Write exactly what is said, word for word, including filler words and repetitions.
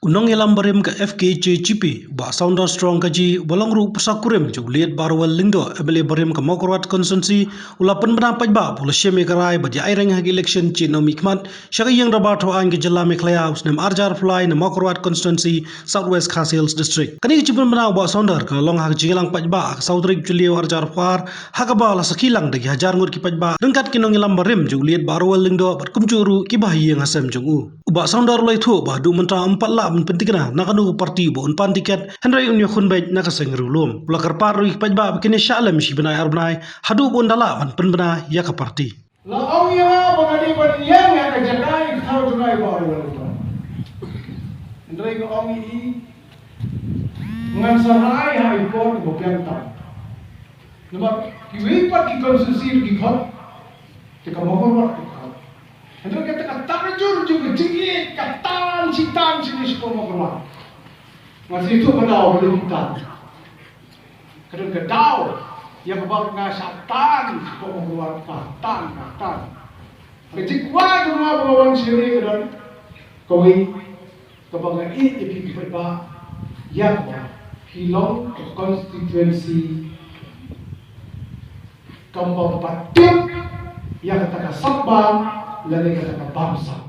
U nongïalam barim ka F K J G P, Bah Sounder Strong Kaji, uba long ruh u pyrsa kurim jong u Liet Bah Rowell Lyngdoh, M L A barim ka Mawkyrwat Constituency, u la pynbna paidbah ba u la shim ïa ka rai bad ïa aireng ha ka election jong u mihkhmat sha ka Ïing Dorbar Thaw Aiñ ka jylla Meghalaya u snem arhajar arphew lai na Mawkyrwat Constituency, South West Khasi Hills District. Kane ka jingpynbna u Bah Sounder ka la long ha ka jingïalang paidbah ha ka saw tarik Jylliew arhajar arphew ar, ha kaba la sakhi lang da ki hajar ngut ki paidbah ryngkat ki nongïalam barim jong u Liet Bah Rowell Lyngdoh bad kumjuh ruh kiba ha ïing ha sem jong u. U Bah Sounder u la ïathuh ba haduh mynta um pat lah ban pynthikna na kano ka party ba un pan tiket, hynrei un ïakhun beit na ka seng riewlum. U la kyrpad ruh ïa ki paidbah ba kin ïa shah lem shi bnai ar bnai haduh ba un da lah ban pynbna ïa ka party. La ong ïa nga ba nga dei ban ïeng ïa ka jaka i khaw jong nga i Bah Rowell Lyngdoh. Hynrei nga ong ïa i, ngan sa rai ha i por ba biang tam. Namar kiwei pat ki constituency ki khot, te ka Mawkyrwat ki khot. Hynrei kata ka tarjur jong ka jingïeit ka tan shi tan shi ne shi Mawkyrwat. Nga sa ïathuh ka daw ba dei ki tan. Ka don ka daw ïa kaba nga shah tan shi Mawkyrwat, ka tan, ka tan. Ka jingkwah jong nga ba nga wan sha ri ka don kawei kaba nga ïeit ïa phi ki paidbah, ïa kaba phi long ka constituency kaba pat tip ïa kata ka sap bam lane kata ka bam sap.